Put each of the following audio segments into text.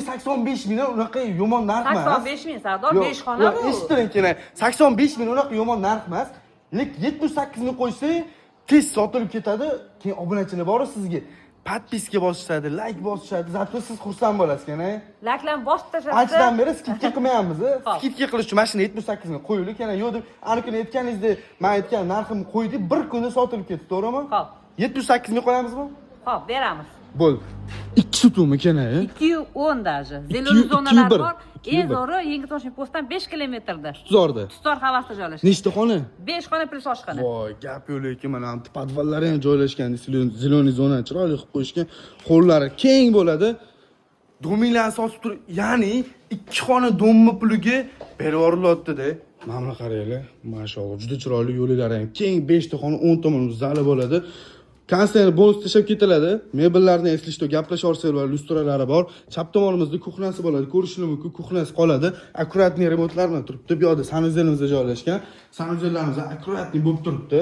85 ming unaqa yomon narx emas. 85 ming, Sardor, Yo'q, 5 xona yo'q, bu. Eshitiring keyin. 85 ming unaqa yomon narx emas. Lekin 78 ming qo'ysak, tez sotilib ketadi. Keyin obunachilar bor sizga. Подписка bosishadi, layk bosishadi. Зато siz xursand bo'lasiz keyin. Layklarni bosib tashlashsa. Anchadan beri скидка qilmayapmiz. Xo'p. Скидка qilish uchun mana shuni 78 ming qo'yaylik. Yana yo'q deb, ani kuni aytganingizdek, men aytgan narximni qo'ydik, bir kunda sotilib ketdi, to'g'rimi? Xo'p. 78 ming qo'yamizmi? Xo'p, beramiz. Bo'ldi. Ikki sotuvmi keyin? 210 даже. Ikki Зелёный yu- zonalar 201. bor. Ikki yu Eng bir. zo'ri, Yangi Toshkent postdan 5 kilometrda. Tuzorda. Tuzor havasida joylashgan. Nechta xona? 5 xona плюс oshxona. Voy, gap yo'q, lekin mana bu podvallari ham joylashgan, зелёный zona chiroyli qilib qo'yishgan. Hollari keng bo'ladi. Дом inglarni sotib turib, ya'ni ikki xona дом ni puliga berib yuborilyapti-da. Mana buni qaranglar, mashalloh, juda chiroyli, yo'llari ham keng, 5 ta xona, 10 tomon zali bo'ladi. Konserv bonus tashlab ketiladi. Mebellarni, если что, gaplasha olsanglar bo'ladi, lyustralari bor. Chap tomonimizda кухня si bo'ladi, ko'rishingiz mumkin, кухня si qoladi. Аккуратный remontlar bilan turibdi. Bu yoqda санузел imizda joylashgan. Санузел larimiz аккуратный bo'lib turibdi.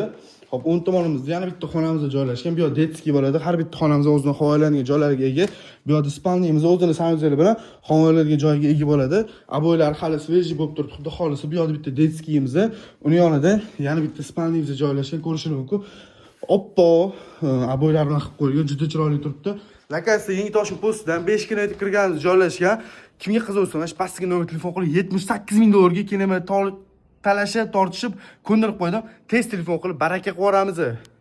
Xo'p, o'ng tomonimizda yana bitta xonamiz joylashgan. Bu yoqda детский bo'ladi. Har bitta xonamiz o'zini havolangan joylariga ega. Bu yoqda спальня miz o'zini санузел i bilan havolangan joyga ega bo'ladi. Обои lar hali свежий bo'lib turibdi. Xudo xohlasa, bu yoqda bitta детский imiz, uni yonida yana bitta спальня miz joylashgan, ko'rishingiz mumkin. Oppoq обои lar bilan qilib qo'yilgan, juda chiroyli turibdi. Lokatsiya Yangi Toshkent postidan 5 kilometr kirganimiz joylashgan. Kimga qiziq bo'lsa, mana shu pastdagi nomer telefon qilib, 78 ming dollarga kelma talashib, tortishib ko'ndirib qo'ydim. Tez telefon qilib, baraka qilib yuboramiz.